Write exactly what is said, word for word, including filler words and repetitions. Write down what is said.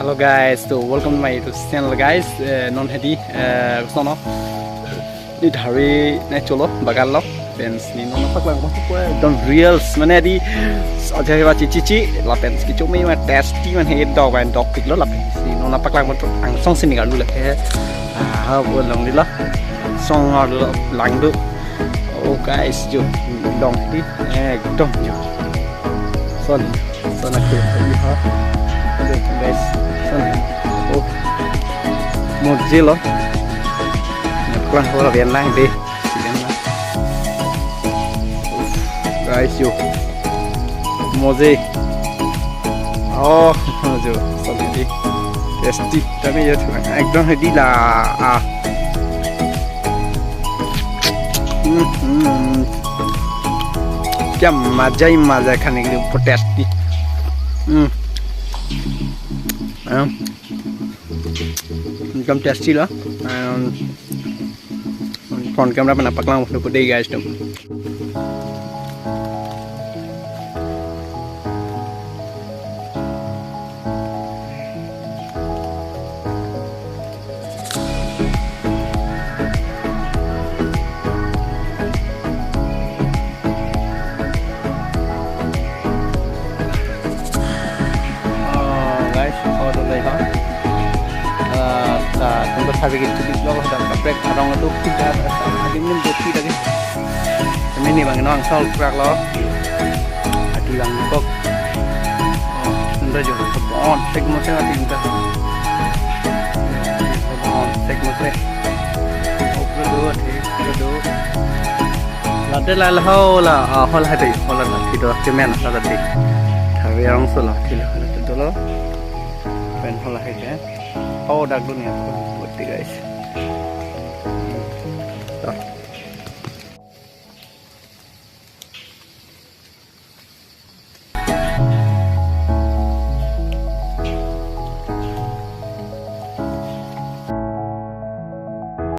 Hello guys, so welcome to my YouTube channel guys. Eh, non hedi, eh, koson, ne dhari ne cholo bagan lo. Friends, ne non paklang mo po ekdom reels mane di aja hewa chichichi lapen kecho me ma tasty mane he dok ban dok tik lo lapen ne non paklang mo angsong sini kalu le he. Ah, ha bo longlelo. Song lo langduk. Oh guys, jo long di ekdom jo. Son, son aku ha. Aduh, guys, son. Oh. Moje lo. Kurang kurang biar lang deh. Guys, jo. Moje. Oh, jo. Son di. Tasty. Tapi ya, ekdom hedi la. Ah. Hmm, hmm. Kya maja hi maja khane ke liye, tasty. Hmm. Um, ekdom tasty lo. Um, front camera pen nangpaklang dei guys tum. Oh, guys, oh, tuh, guys, ha. Eh, ta, tunggu sabi gitu di vlog dah kaprek arong itu kita ada ada ini buat kita ni. Kami ni bang nong sol prak lo. Ati bang kok. Oh, tunda jo. Bon, sek mo sek ati tunda. Bon, sek mo sek. Oh, perlu dua, ati, perlu dua. Lade la la ho la, ah, hol hade, hol la, tido kemen la tadi. Thawi arongso la, tilo la tido lo. Pen hol hade. Oh, dak dunia, buat guys.